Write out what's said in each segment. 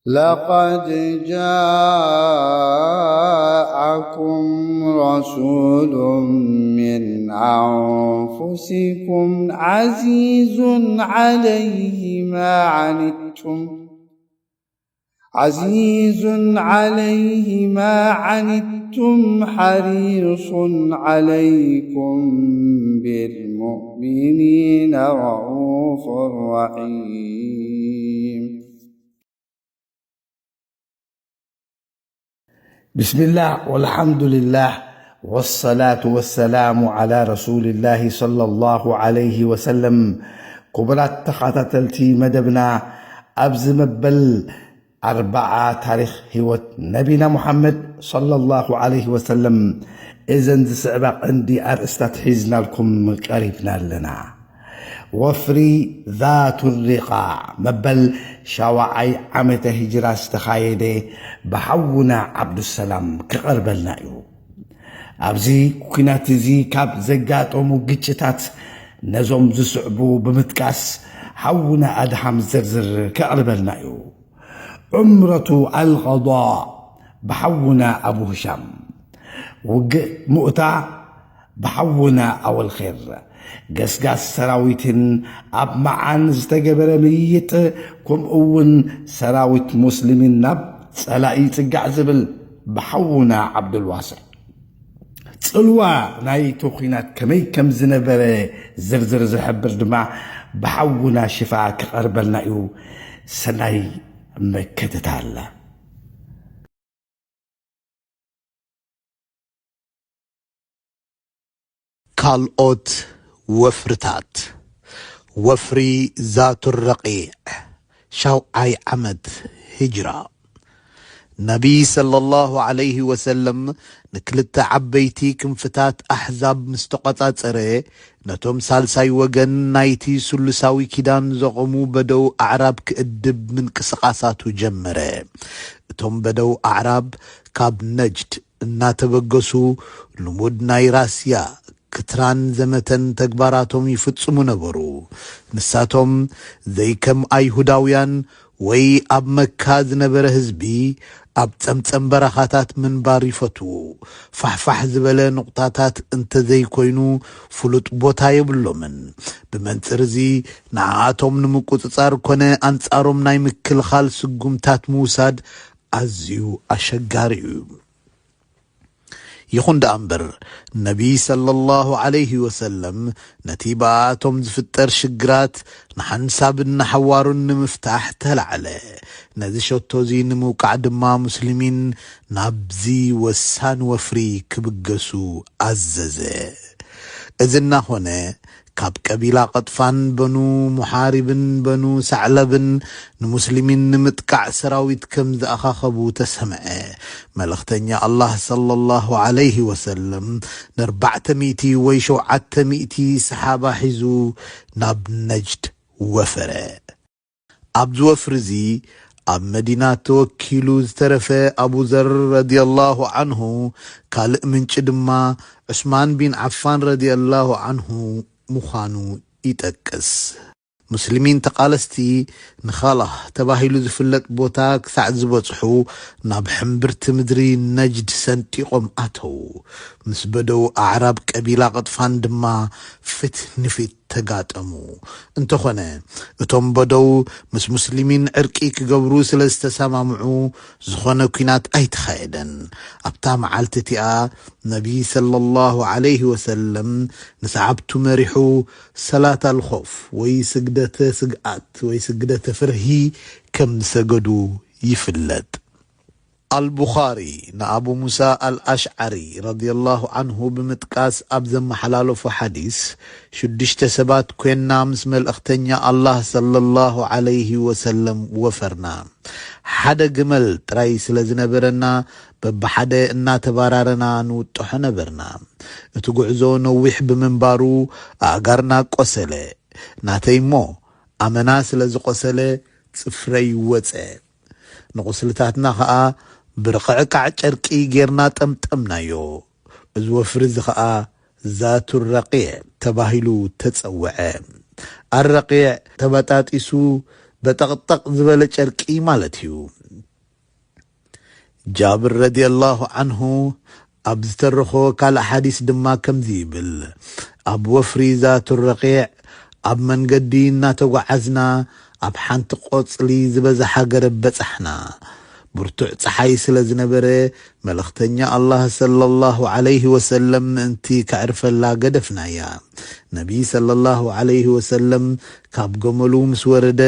لقد جاءكم رسول من أنفسكم عزيز عليه ما عنتم، عزيز عليه ما عنتم حريص عليكم بالمؤمنين رءوف رحيم. ብስሚላህ ወልሓምዱሊላህ ወሰላቱ ወሰላሙ ዓላ ረሱሊላሂ ሰለላሁ ዓለይሂ ወሰለም። ክቡራት ተኸታተልቲ መደብና፣ ኣብዚ መበል ኣርብዓ ታሪኽ ህይወት ነቢና ሙሓመድ ሰለላሁ ዓለይሂ ወሰለም፣ እዘን ዝስዕባ ቀንዲ ኣርእስታት ሒዝናልኩም ቀሪብና ኣለና። ወፍሪ ዛቱ ሪቓዕ መበል ሻውዓይ ዓመተ ሂጅራ ዝተኻየደ ብሓውና ዓብዱሰላም ክቐርበልና እዩ። ኣብዚ ኲናት እዚ ካብ ዘጋጠሙ ግጭታት ነዞም ዝስዕቡ ብምጥቃስ ሓውና ኣድሃም ዝርዝር ከቕርበልና እዩ። ዑምረቱ ኣልቐዳእ ብሓውና ኣቡ ህሻም፣ ውግእ ሙእታ ብሓውና ኣወልኼር፣ ገስጋስ ሰራዊትን ኣብ መዓን ዝተገበረ ምይይጥ፣ ከምኡ እውን ሰራዊት ሙስሊሚን ናብ ጸላኢ ይጽጋዕ ዝብል ብሓውና ዓብዱልዋስዕ፣ ጽልዋ ናይቲ ኲናት ከመይ ከም ዝነበረ ዝርዝር ዝሕብር ድማ ብሓውና ሽፋ ክቐርበልና እዩ። ሰናይ ምክትታል። ካልኦት ወፍርታት። ወፍሪ ዛቱ ረቂዕ፣ ሻውዓይ ዓመት ሂጅራ። ነቢ ሰለላሁ ዓለይሂ ወሰለም ንክልተ ዓበይቲ ክንፍታት ኣሕዛብ ምስ ተቖጻጸረ፣ ነቶም ሳልሳይ ወገን ናይቲ ስሉሳዊ ኪዳን ዘቖሙ በደው ኣዕራብ ክእድብ ምንቅስቓሳቱ ጀመረ። እቶም በደው ኣዕራብ ካብ ነጅድ እናተበገሱ፣ ልሙድ ናይ ራስያ፣ ክትራን ዘመተን ተግባራቶም ይፍጽሙ ነበሩ። ንሳቶም ዘይከም ኣይሁዳውያን ወይ ኣብ መካ ዝነበረ ህዝቢ፣ ኣብ ጸምጸም በረኻታት ምንባር ይፈትዉ። ፋሕፋሕ ዝበለ ኑቕጣታት እንተዘይኮይኑ ፍሉጥ ቦታ የብሎምን። ብመንጽር እዚ ንዓኣቶም ንምቁጽጻር ኮነ ኣንጻሮም ናይ ምክልኻል ስጉምታት ምውሳድ ኣዝዩ ኣሸጋሪ እዩ። ይኹን ደኣ እምበር፣ ነቢ ሰለላሁ ዓለይሂ ወሰለም ነቲ ብኣቶም ዝፍጠር ሽግራት ንሓንሳብን ንሓዋሩን ንምፍታሕ ተላዕለ። ነዚ ሸቶ እዚ ንምውቃዕ ድማ ሙስሊሚን ናብዚ ወሳኒ ወፍሪ ክብገሱ ኣዘዘ። እዚ እናኾነ፣ ካብ ቀቢላ ቐጥፋን በኑ ሙሓሪብን በኑ ሰዕለብን ንሙስሊሚን ንምጥቃዕ ሰራዊት ከም ዝኣኻኸቡ ተሰምዐ። መልእኽተኛ ኣላህ ሰለላሁ ዓለይሂ ወሰለም ንኣርባዕተ ሚእቲ ወይ ሸውዓተ ሚእቲ ሰሓባ ሒዙ ናብ ነጅድ ወፈረ። ኣብዚ ወፍሪ እዚ ኣብ መዲና ተወኪሉ ዝተረፈ ኣቡ ዘር ረዲየላሁ ዓንሁ፣ ካልእ ምንጪ ድማ ዑስማን ቢን ዓፋን ረዲየላሁ ዓንሁ ምዃኑ ይጠቅስ። ሙስሊሚን ተቓለስቲ ንኻላህ ተባሂሉ ዝፍለጥ ቦታ ክሳዕ ዝበጽሑ፣ ናብ ሕምብርቲ ምድሪ ነጅድ ሰንጢቖም ኣተዉ። ምስ በደው ኣዕራብ ቀቢላ ቐጥፋን ድማ ፊት ንፊት ተጋጠሙ። እንተኾነ፣ እቶም በደው ምስ ሙስሊሚን ዕርቂ ክገብሩ ስለ ዝተሰማምዑ፣ ዝኾነ ኲናት ኣይተኻየደን። ኣብታ መዓልቲ እቲኣ፣ ነቢ ሰለላሁ ዓለይሂ ወሰለም ንሰዓብቱ መሪሑ፣ ሰላት ኣልኾፍ ወይ ስግደተ ስግኣት ወይ ስግደተ ፍርሂ ከም ዝሰገዱ ይፍለጥ። ኣልቡኻሪ ንኣቡ ሙሳ ኣልኣሽዓሪ ረዲየላሁ ዓንሁ ብምጥቃስ ኣብ ዘመሓላለፎ ሓዲስ፣ ሽዱሽተ ሰባት ኮይንና ምስ መልእኽተኛ ኣላህ ሰለላሁ ዓለይሂ ወሰለም ወፈርና። ሓደ ግመል ጥራይ ስለ ዝነበረና፣ በብሓደ እናተባራረና ንውጥሖ ነበርና። እቲ ጉዕዞ ነዊሕ ብምንባሩ፣ ኣእጋርና ቆሰለ። ናተይ እሞ ኣመና ስለ ዝቆሰለ፣ ጽፍረይ ወጸ። ንቑስልታትና ኸኣ ብርቕዕቃዕ ጨርቂ ጌርና ጠምጠምናዮ። እዚ ወፍሪ እዚ ኸኣ ዛቱ ረቂዕ ተባሂሉ ተጸውዐ። ኣረቂዕ ተበጣጢሱ በጠቕጠቕ ዝበለ ጨርቂ ማለት እዩ። ጃብር ረዲየላሁ ዐንሁ ኣብ ዝተረኾ ካልእ ሓዲስ ድማ ከምዚ ይብል፣ ኣብ ወፍሪ ዛቱ ረቂዕ ኣብ መንገዲ እናተጓዓዝና ኣብ ሓንቲ ቆጽሊ ዝበዝሓ ገረብ በጻሕና። ብርቱዕ ጸሓይ ስለ ዝነበረ፣ መልእኽተኛ ኣላህ ሰለላሁ ዐለይሂ ወሰለም ምእንቲ ከዕርፈላ ገደፍናያ። ነቢይ ሰለላሁ ዐለይሂ ወሰለም ካብ ገመሉ ምስ ወረደ፣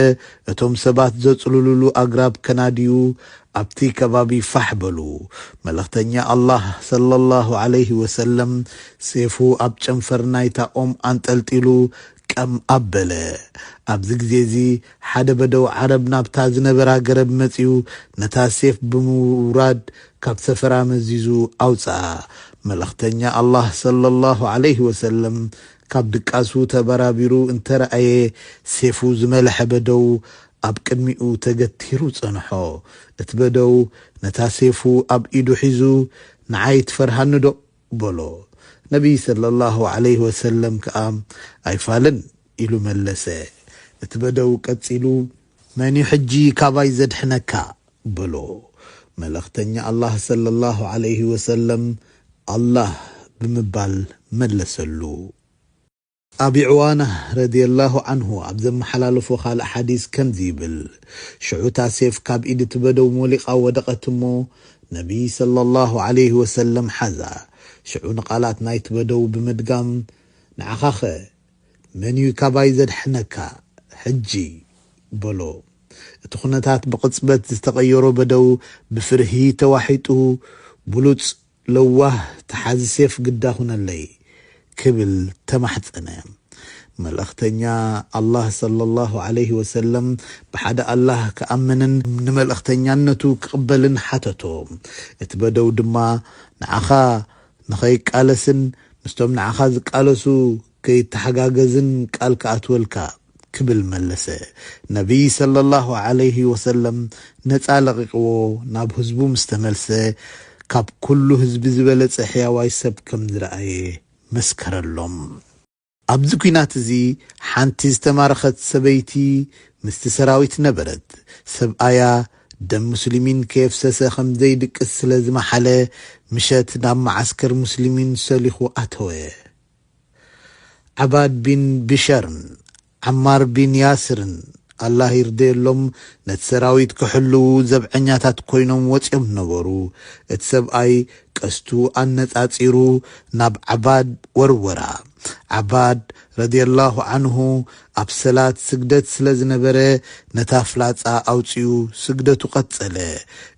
እቶም ሰባት ዘጽልሉሉ ኣግራብ ከናድዩ ኣብቲ ከባቢ ፋሕ በሉ። መልእኽተኛ ኣላህ ሰለላሁ ዐለይሂ ወሰለም ሴፉ ኣብ ጨንፈር ናይታ ኦም ኣንጠልጢሉ ቀም ኣበለ። ኣብዚ ግዜ እዚ ሓደ በደው ዓረብ ናብታ ዝነበራ ገረብ መጺኡ ነታ ሴፍ ብምውራድ ካብ ሰፈራ መዚዙ ኣውጽኣ። መልእኽተኛ ኣላህ ሰለላሁ ዐለይሂ ወሰለም ካብ ድቃሱ ተበራቢሩ እንተረኣየ ሴፉ ዝመልሐ በደው ኣብ ቅድሚኡ ተገቲሩ ጸንሖ። እቲ በደው ነታ ሴፉ ኣብ ኢዱ ሒዙ ንዓይ ትፈርሃኒ ዶ? በሎ። ነቢይ ሰለላሁ ዐለይሂ ወሰለም ከኣ ኣይፋልን ኢሉ መለሰ። እቲ በደው ቀጺሉ መን እዩ ሕጂ ካባይ ዘድሕነካ? በሎ። መልእኽተኛ ኣላህ ሰለላሁ ዐለይሂ ወሰለም ኣላህ ብምባል መለሰሉ። ኣቢ ዕዋና ረዲየላሁ ዐንሁ ኣብ ዘመሓላለፎ ካልእ ሓዲስ ከምዚ ይብል፣ ሽዑ እታ ሴፍ ካብ ኢድ እቲ በደው ሞሊቓ ወደቐት እሞ ነቢይ ሰለላሁ ዐለይሂ ወሰለም ሓዛ። ሽዑ ንቓላት ናይቲ በደው ብምድጋም ንዓኻኸ መን እዩ ካባይ ዘድሕነካ ሕጂ? በሎ። እቲ ኩነታት ብቕጽበት ዝተቐየሮ በደው ብፍርሂ ተዋሒጡ ብሉጽ ለዋህ ተሓዚ ሴፍ ግዳ ኩነለይ ክብል ተማሕጸነ። መልእኽተኛ ኣላህ ሰለላሁ ዐለይሂ ወሰለም ብሓደ ኣላህ ክኣምንን ንመልእኽተኛነቱ ክቕበልን ሓተቶ። እቲ በደው ድማ ንዓኻ ንኸይቃለስን ምስቶም ንዓኻ ዝቃለሱ ከይተሓጋገዝን ቃል ክኣትወልካ ክብል መለሰ። ነቢይ ሰለላሁ ዐለይሂ ወሰለም ነጻ ለቒቕዎ ናብ ህዝቡ ምስ ተመልሰ ካብ ኩሉ ህዝቢ ዝበለጸ ሕያዋይ ሰብ ከም ዝረኣየ መስከረሎም። ኣብዚ ኲናት እዚ ሓንቲ ዝተማረኸት ሰበይቲ ምስቲ ሰራዊት ነበረት። ሰብኣያ ደም ሙስሊሚን ከየፍሰሰ ከም ዘይድቅስ ስለ ዝመሓለ ምሸት ናብ መዓስከር ሙስሊሚን ሰሊኹ ኣተወ። ዓባድ ቢን ቢሸርን ዓማር ቢን ያስርን ኣላህ ይርደየሎም ነቲ ሰራዊት ክሕልዉ ዘብዐኛታት ኮይኖም ወጺኦም ነበሩ። እቲ ሰብኣይ ቀስቱ ኣነጻጺሩ ናብ ዓባድ ወርወራ። ዓባድ ረዲየላሁ ዐንሁ ኣብ ሰላት ስግደት ስለ ዝነበረ ነታ ፍላጻ ኣውጺኡ ስግደቱ ቀጸለ።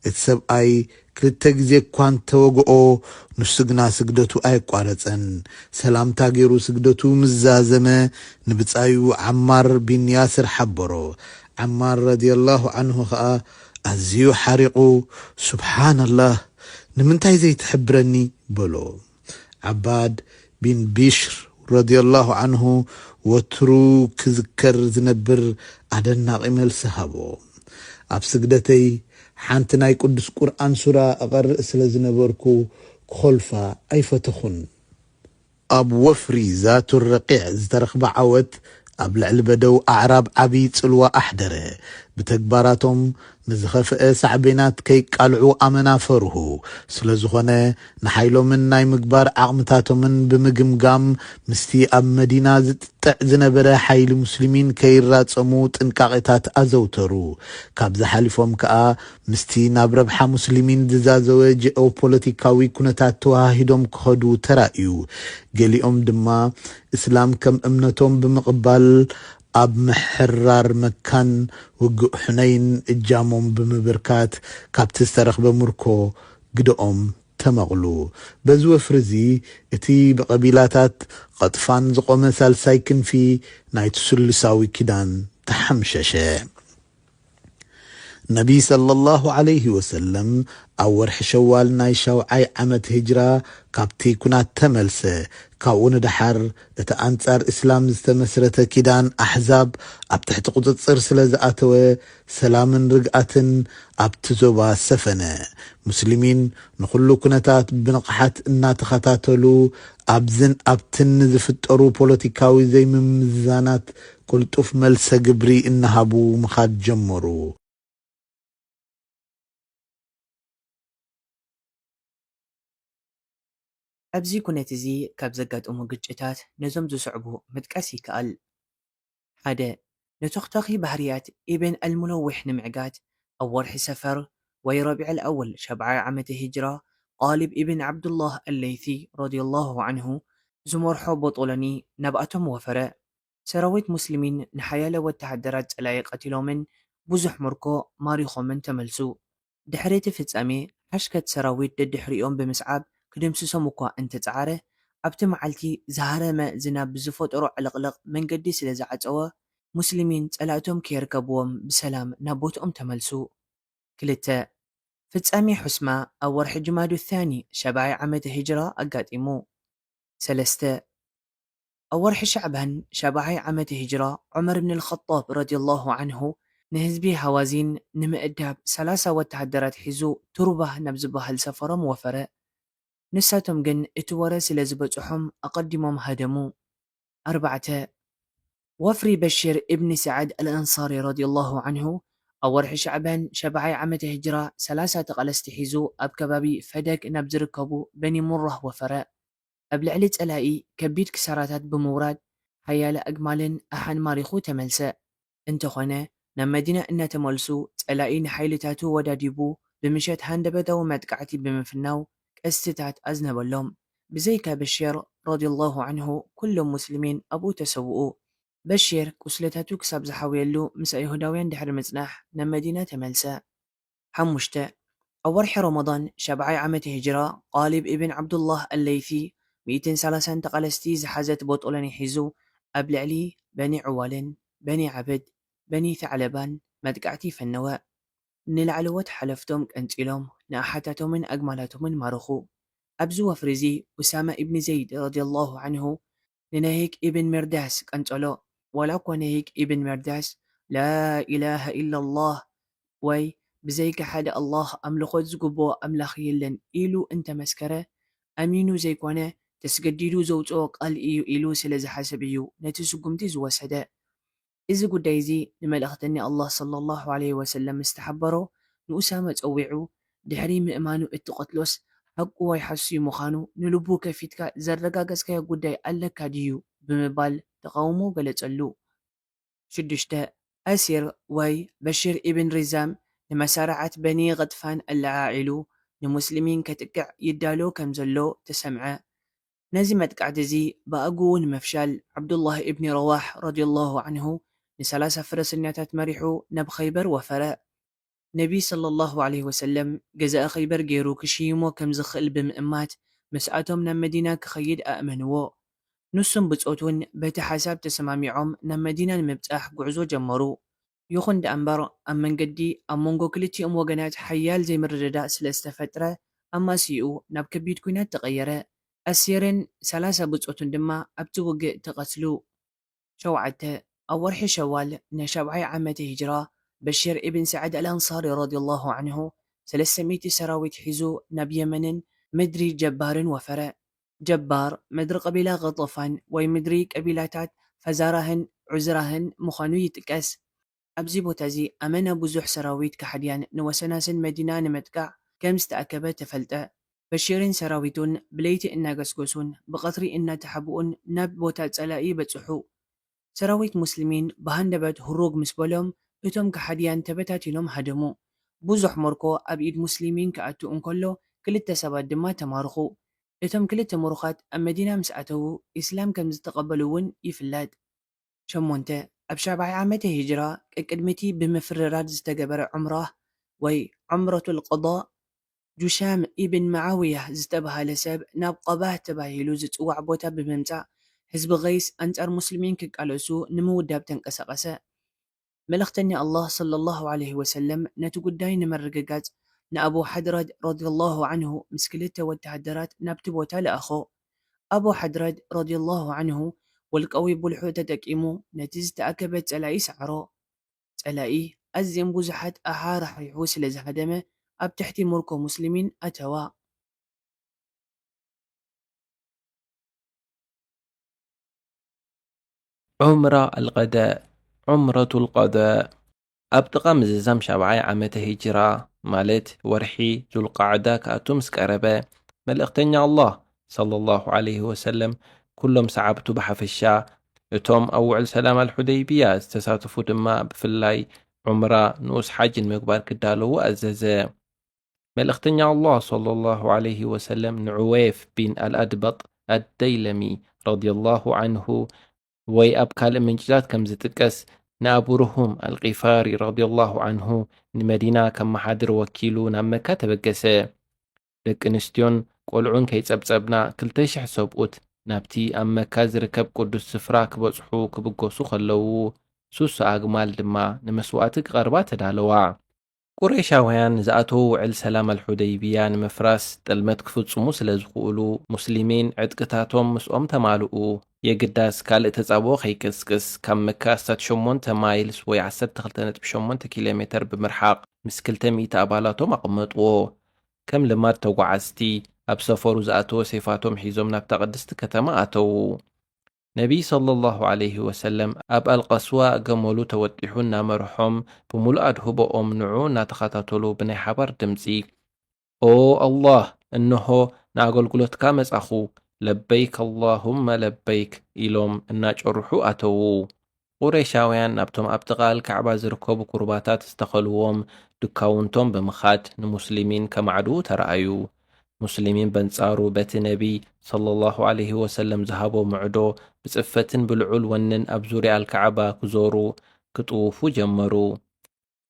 እቲ ሰብኣይ ክልተ ግዜ እኳ እንተወግኦ፣ ንሱ ግና ስግደቱ ኣየቋረጸን። ሰላምታ ገይሩ ስግደቱ ምስ ዛዘመ፣ ንብጻዩ ዓማር ቢን ያስር ሓበሮ። ዓማር ረዲየላሁ ዐንሁ ኸኣ ኣዝዩ ሓሪቑ፣ "ሱብሓነላህ፣ ንምንታይ ዘይትሕብረኒ?" በሎ። ዓባድ ቢን ቢሽር ረዲየላሁ ዐንሁ ወትሩ ክዝከር ዝነብር ኣደናቒ መልሲ ሃቦ። ኣብ ስግደተይ ሓንቲ ናይ ቅዱስ ቁርኣን ሱራ እቐርእ ስለ ዝነበርኩ ክኾልፋ ኣይፈተኹን። ኣብ ወፍሪ ዛቱ ረቂዕ ዝተረኽበ ዓወት ኣብ ልዕሊ በደው ኣዕራብ ዓቢ ጽልዋ ኣሕደረ። ብተግባራቶም ንዝኸፍአ ሳዕቤናት ከይቃልዑ ኣመና ፈርሁ። ስለ ዝኾነ ንሓይሎምን ናይ ምግባር ዓቕምታቶምን ብምግምጋም ምስቲ ኣብ መዲና ዝጥጥዕ ዝነበረ ሓይሊ ሙስሊሚን ከይራጸሙ ጥንቃቄታት ኣዘውተሩ። ካብዚ ሓሊፎም ከኣ ምስቲ ናብ ረብሓ ሙስሊሚን ዝዛዘወ ጂኦፖለቲካዊ ኩነታት ተወሃሂዶም ክኸዱ ተራእዩ። ገሊኦም ድማ እስላም ከም እምነቶም ብምቕባል ኣብ ምሕራር መካን ውግእ ሑነይን እጃሞም ብምብርካት ካብቲ ዝተረኽበ ምርኮ ግደኦም ተመቕሉ። በዚ ወፍሪ እዚ እቲ ብቐቢላታት ቐጥፋን ዝቖመ ሳልሳይ ክንፊ ናይቲ ስሉሳዊ ኪዳን ተሓምሸሸ። ነቢ ሰለላሁ ዐለይሂ ወሰለም ኣብ ወርሒ ሸዋል ናይ ሻውዓይ ዓመት ሂጅራ ካብቲ ኩናት ተመልሰ። ካብኡ ንደሓር እቲ ኣንጻር እስላም ዝተመስረተ ኪዳን ኣሕዛብ ኣብ ትሕቲ ቁጽጽር ስለ ዝኣተወ፣ ሰላምን ርግኣትን ኣብቲ ዞባ ሰፈነ። ሙስሊሚን ንኹሉ ኩነታት ብንቕሓት እናተኸታተሉ ኣብዝን ኣብትን ንዝፍጠሩ ፖለቲካዊ ዘይምምዝዛናት ቅልጡፍ መልሰ ግብሪ እናሃቡ ምኻድ ጀመሩ። ኣብዚ ኩነት እዚ ካብ ዘጋጥሙ ግጭታት ነዞም ዝስዕቡ ምጥቃስ ይከኣል። ሓደ፣ ንተኽታኺ ባህርያት ኢብን ኣልሙለዊሕ ንምዕጋት፣ ኣብ ወርሒ ሰፈር ወይ ረቢዕ ኣልኣወል ሻብዓይ ዓመተ ሂጅራ፣ ቃሊብ ኢብን ዓብዱላህ ኣለይሲ ረዲየላሁ ዓንሁ ዝመርሖ ቦጦሎኒ ናብኣቶም ወፈረ። ሰራዊት ሙስሊሚን ንሓያለ ወተሃደራት ጸላኢ ቀቲሎምን ብዙሕ ምርኮ ማሪኾምን ተመልሱ። ድሕሪ እቲ ፍጻሜ፣ ሓሽከት ሰራዊት ደድሕሪኦም ብምስዓብ ክድምስሶም እኳ እንተጸዓረ፣ ኣብቲ መዓልቲ ዝሃረመ ዝናብ ብዝፈጠሮ ዕልቕልቕ መንገዲ ስለ ዝዓጸወ፣ ሙስሊሚን ጸላእቶም ከየርከብዎም ብሰላም ናብ ቦትኦም ተመልሱ። ክልተ፣ ፍጻሜ ሑስማ ኣብ ወርሒ ጅማዱ ታኒ ሻብዓይ ዓመተ ሂጅራ ኣጋጢሙ። ሰለስተ፣ ኣብ ወርሒ ሻዕባን ሻብዓይ ዓመተ ሂጅራ፣ ዑመር ብን ኣልኸጣብ ረዲየላሁ ዓንሁ ንህዝቢ ሃዋዚን ንምእዳብ ሰላሳ ወተሃደራት ሒዙ ቱርባ ናብ ዝበሃል ሰፈሮም ወፈረ። ንሳቶም ግን እቲ ወረ ስለ ዝበጽሖም ኣቐዲሞም ሃደሙ። ኣርባዕተ፣ ወፍሪ በሽር እብኒ ሰዓድ ኣልኣንሳሪ ረዲየላሁ ዓንሁ ኣብ ወርሒ ሻዕባን ሻብዓይ ዓመተ ሂጅራ ሰላሳ ተቓለስቲ ሒዙ ኣብ ከባቢ ፈደግ ናብ ዝርከቡ በኒ ሙራህ ወፈረ። ኣብ ልዕሊ ጸላኢ ከቢድ ክሳራታት ብምውራድ፣ ሓያለ ኣግማልን ኣሓን ማሪኹ ተመልሰ። እንተኾነ፣ ናብ መዲና እናተመልሱ፣ ጸላኢ ንሓይልታቱ ወዳዲቡ፣ ብምሸት ሃንደበታዊ መጥቃዕቲ ብምፍናው፣ ቀስትታት ኣዝነበሎም። ብዘይካ በሽር ረዲየላሁ ዓንሁ፣ ኩሎም ሙስሊሚን ኣብኡ ተሰውኡ። በሽር ቁስለታቱ ክሳብ ዝሓውየሉ፣ ምስ ኣይሁዳውያን ድሕሪ ምጽናሕ፣ ናብ መዲና ተመልሰ። ሓሙሽተ፣ ኣብ ወርሒ ረመዳን ሻብዓይ ዓመተ ሂጅራ፣ ቃሊብ ኢብን ዓብዱላህ ኣለይሲ ሚእትን ሰላሳን ተቓለስቲ ዝሓዘት ቦጦሎኒ ሒዙ ኣብ ልዕሊ በኒ ዕዋልን በኒ ዓብድ በኒ ተዕለባን መጥቃዕቲ ፈነወ። ንላዕለዎት ሓለፍቶም ቀንጺሎም፣ ንኣሓታቶምን ኣግማላቶምን ማረኹ። ኣብዚ ወፍሪ እዚ፣ ኡሳማ ኢብን ዘይድ ረዲየላሁ ዓንሁ ንነሂክ ኢብን ሚርዳስ ቀንጸሎ። ዋላ እኳ ነሂክ ኢብን ሚርዳስ፣ ላኢላሃ ኢላላህ ወይ ብዘይካ ሓደ ኣላህ ኣምልኾት ዝግብኦ ኣምላኽ የለን ኢሉ እንተመስከረ፣ ኣሚኑ ዘይኮነ፣ ተስገዲዱ ዘውጽኦ ቃል እዩ ኢሉ ስለ ዝሓስብ እዩ ነቲ ስጉምቲ ዝወሰደ። እዚ ጉዳይ እዚ ንመልእኽተኛ ኣላህ ሰለላሁ ዐለይሂ ወሰለም ምስ ተሓበሮ፣ ንኡሳመ ጸዊዑ፣ ድሕሪ ምእማኑ እትቐትሎስ ሓቁ ወይ ሓሱይ ምዃኑ ንልቡ ከፊትካ ዘረጋገጽካዮ ጉዳይ ኣለካ ድዩ? ብምባል ተቓውሞ ገለጸሉ። ሽዱሽተ፣ ኣሲር ወይ በሽር ኢብን ሪዛም ንመሳርዓት በኒ ቐጥፋን ኣለዓዒሉ ንሙስሊሚን ከጥቅዕ ይዳሎ ከም ዘሎ ተሰምዐ። ነዚ መጥቃዕቲ እዚ ብኣግኡ ንምፍሻል፣ ዓብዱላህ ኢብኒ ረዋሕ ረዲየላሁ ዓንሁ ንሰላሳ ፈረሰኛታት መሪሑ ናብ ኸይበር ወፈረ። ነቢ ሰለላሁ ዐለይሂ ወሰለም ገዛኢ ኸይበር ገይሩ ክሽይሞ ከም ዝኽእል ብምእማት፣ ምስኣቶም ናብ መዲና ክኸይድ ኣእመንዎ። ንሱን ብጾቱን በቲ ሓሳብ ተሰማሚዖም ናብ መዲና ንምብጻሕ ጉዕዞ ጀመሩ። ይኹን ደኣ እምበር፣ ኣብ መንገዲ ኣብ መንጎ ክልቲኦም ወገናት ሓያል ዘይምርድዳእ ስለ ዝተፈጥረ፣ ኣማስይኡ ናብ ከቢድ ኲናት ተቐየረ። ኣሲርን ሰላሳ ብጾቱን ድማ ኣብቲ ውግእ ተቐትሉ። ሸውዓተ፣ ኣብ ወርሒ ሸዋል ናይ ሻብዓይ ዓመተ ሂጅራ፣ በሽር ኢብን ሰዕድ ኣልኣንሳሪ ረዲየላሁ ዓንሁ ሰለስተ ሚእቲ ሰራዊት ሒዙ ናብ የመንን ምድሪ ጀባርን ወፈረ። ጀባር፣ ምድሪ ቀቢላ ቐጠፋን ወይ ምድሪ ቀቢላታት ፈዛራህን ዑዝራህን ምዃኑ ይጥቀስ። ኣብዚ ቦታ እዚ ኣመና ብዙሕ ሰራዊት ከሓድያን ንወሰናስን መዲና ንምጥቃዕ ከም ዝተኣከበ ተፈልጠ። በሺርን ሰራዊቱን ብለይቲ እናገስገሱን ብቐትሪ እናተሓብኡን ናብ ቦታ ጸላኢ በጽሑ። ሰራዊት ሙስሊሚን ብሃንደበት ህሩግ ምስ በሎም፣ እቶም ከሓድያን ተበታቲኖም ሃደሙ። ብዙሕ ምርኮ ኣብ ኢድ ሙስሊሚን ክኣቱ እንከሎ፣ ክልተ ሰባት ድማ ተማርኹ። እቶም ክልተ ምሩኻት ኣብ መዲና ምስ ኣተዉ፣ ኢስላም ከም ዝተቐበሉ እውን ይፍለጥ። ሸሞንተ፣ ኣብ ሻብዓይ ዓመተ ሂጅራ፣ ቅድሚ እቲ ብምፍርራድ ዝተገበረ ዑምራ ወይ ዑምረቱል ቀዳእ፣ ጁሻም ኢብን መዓውያ ዝተባህለ ሰብ ናብ ቀባህ ተባሂሉ ዝጽዋዕ ቦታ ብምምጻእ፣ ህዝቢ ገይስ ኣንጻር ሙስሊሚን ክቃለሱ ንምውዳብ ተንቀሳቐሰ። መልእኽተኛ ኣላህ ሰለላሁ ዐለይሂ ወሰለም ነቲ ጉዳይ ንምርግጋጽ ንኣቡ ሓድረድ ረዲየላሁ ዐንሁ ምስ ክልተ ወተሃደራት ናብቲ ቦታ ለኣኾ። ኣቡ ሓድረድ ረዲየላሁ ዐንሁ ውልቃዊ ብልሑ ተጠቂሙ ነቲ ዝተኣከበ ጸላኢ ሰዓሮ። ጸላኢ ኣዝዮም ብዙሓት ኣሃራሒሑ ስለ ዝሃደመ ኣብ ትሕቲ ምርኮ ሙስሊሚን ኣተዋ። ዑምራ ኣልቀዳእ፣ ዑምረቱል ቀዳእ። ኣብ ጥቓ ምዝዛም ሻብዓይ ዓመተ ሂጅራ፣ ማለት ወርሒ ዙልቃዕዳ ክኣቱ ምስ ቀረበ፣ መልእኽተኛ ኣላህ ሰለላሁ ዐለይሂ ወሰለም፣ ኩሎም ሰዓብቱ ብሓፈሻ፣ እቶም ኣብ ውዕል ሰላም ኣልሑደይብያ ዝተሳተፉ ድማ ብፍላይ ዑምራ ንኡስ ሓጅ ንምግባር ክዳለዉ ኣዘዘ። መልእኽተኛ ኣላህ ሰለላሁ ዐለይሂ ወሰለም ንዑወይፍ ቢን ኣልኣድበጥ ኣደይለሚ ረዲየላሁ ዐንሁ ወይ ኣብ ካልእ ምንጭታት ከም ዝጥቀስ ንኣቡ ርሁም ኣልቂፋሪ ረዲየላሁ ዐንሁ ንመዲና ከመሓድር ወኪሉ ናብ መካ ተበገሰ። ደቂ ኣንስትዮን ቆልዑን ከይጸብጸብና ክልተ ሽሕ ሰብኡት ናብቲ ኣብ መካ ዝርከብ ቅዱስ ስፍራ ክበጽሑ ክብገሱ ከለዉ፣ ሱሳ ኣግማል ድማ ንመስዋእቲ ክቐርባ ተዳለዋ። ቁረይሻውያን ንዝኣተዎ ውዕል ሰላም ኣልሑደይብያ ንምፍራስ ጥልመት ክፍጽሙ ስለ ዝኽእሉ፣ ሙስሊሚን ዕጥቅታቶም ምስኦም ተማልኡ። የግዳስ ካልእ ተጻብኦ ከይቅስቅስ፣ ካብ መካ ኣስታት ሸሞንተ ማይልስ ወይ ዓሰርተ ክልተ ነጥቢ ሸሞንተ ኪሎ ሜተር ብምርሓቕ ምስ ክልተ ሚእቲ ኣባላቶም ኣቐመጥዎ። ከም ልማድ ተጓዓዝቲ፣ ኣብ ሰፈሩ ዝኣተወ ሴፋቶም ሒዞም ናብታ ቅድስቲ ከተማ ኣተዉ። ነቢይ ሰለላሁ ዐለይሂ ወሰለም ኣብ ኣልቀስዋ ገመሉ ተወጢሑ እናመርሖም፣ ብምሉእ ኣድህቦኦም ንዑ እናተኸታተሉ ብናይ ሓባር ድምጺ፣ "ኦ ኣላህ፣ እንሆ ንኣገልግሎትካ መጻኹ፣ ለበይክ ኣላሁመ ለበይክ" ኢሎም እናጨርሑ ኣተዉ። ቁረይሻውያን ናብቶም ኣብ ጥቓ ኣልካዕባ ዝርከቡ ኩርባታት ዝተኸልዎም ድካውንቶም ብምኻድ ንሙስሊሚን ከማዕድዉ ተራእዩ። ሙስሊሚን በንጻሩ በቲ ነቢይ ሰለላሁ ዐለይሂ ወሰለም ዝሃቦ ምዕዶ ብጽፈትን ብልዑል ወንን ኣብ ዙርያ ኣልካዕባ ክዞሩ ክጥውፉ ጀመሩ።